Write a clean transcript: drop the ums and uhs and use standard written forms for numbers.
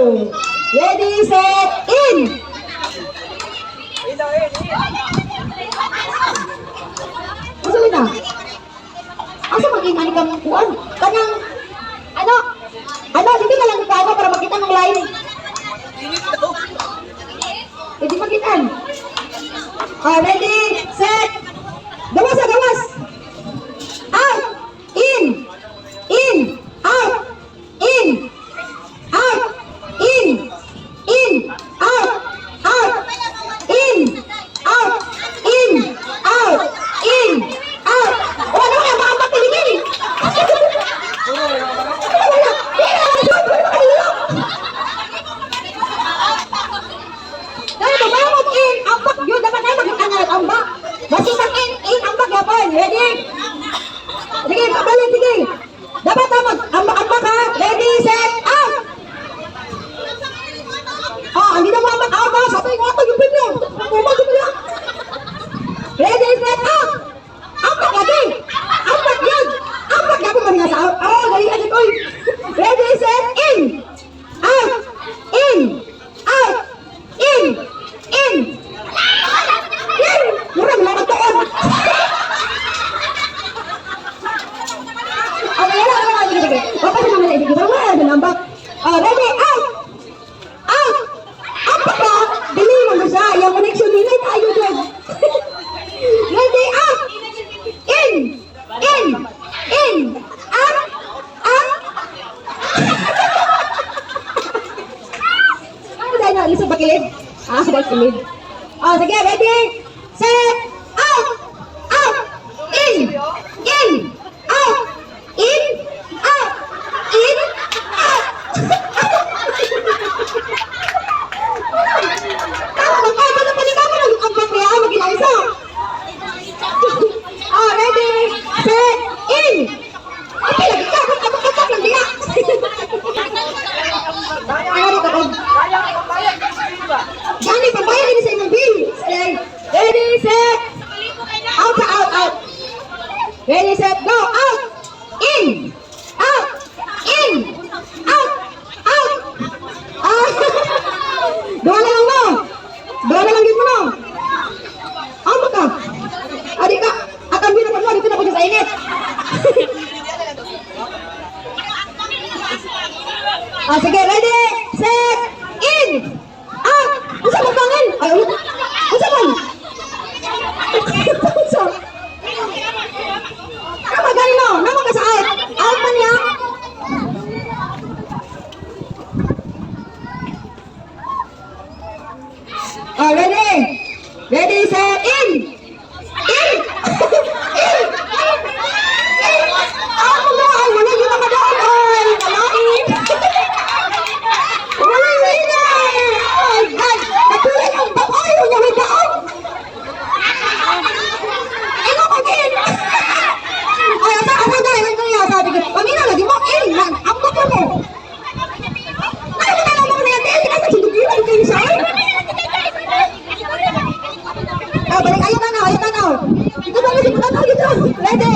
Ready, set, in! Asa na? Asa maging ani kang kuan? Kanang ano? Ano, dito na lang ka ano para makita ng line. Hindi makita. Ah, ready, set. Gawas, ah, gawas. Out. In. In. Out. In. Out. In. In. Out. Out. In. Out. In. Out. In. Out. Oh, ano kaya baka matilingin? Wala. Dahil ba mag in, ambak yun, dapat na maging angat ambak. Basta mag in, in, ambak yapon. Ready? Sige, pabalik, sige. Dapat na mag ambak, ambak ha. Ready, set, out! Oh, hindi na mo ambak, out ha. Sabi ko ito yung pinyo. Bumag mo lang. Ready, set, out! Ambak lagi! Ambak yun! Ambak yapon man nga sa out. Oh, dali ka dito. Ready, set, in! Out! In! Out! In! In! In! Mura mo lang tuon. Okay, wala, wala, sige, sige. Wala pa naman, sige, wala, wala, ambak. Oh, ready, out! Out! Ambak ba? Dili mo siya. Yung connection nila tayo dyan. Ready, out! In! In! In! Out! Out! Ano dahil na? Lisod ba kilid? Ah, dahil kilid. Oh, sige, ready? Set! Out! Out! In! In! Out! In! Out! In! Out! Tama ba? Ay, paano pa mo nang ang bakya? Mag-inaisa. Ah, ready? Set! In! Okay, lagi ka. Abak-abak lang diya. Ano ka? Gani, pambayad ini sa imong bill. Ready, set, out, out, out. Ready, set, go, out, in, out, in, out, out. Ah, doon na lang mo. Doon na lang yun mo, no. Out ka. Adi ka. Akan na mo, dito na ko sa init. Ah, sige, ready, set, in, out. Unsa man bangin? Ay, ulit. Unsa man? Unsa? Nama gani no? Nama ka sa out. Out man niya. Ah, ready? Ready, set, in! In! In! In! Out mo na! Ay, wala yung mga doon! Ay, kalain! Wala yung winner! Oh my God! Natuloy ang babae! Wala may daon! Ikaw mag-in! Ay, asa, asa na! Iwan ko niya, sabi ko, pamina, lagi mo, in! Ambak mo mo! Ay, wala lang mga yan! Hindi ka sa sinugilan kayo siya! Ah, balik, ayaw tanaw, ayaw tanaw. Ito ba, kasi tanaw dito. Ready?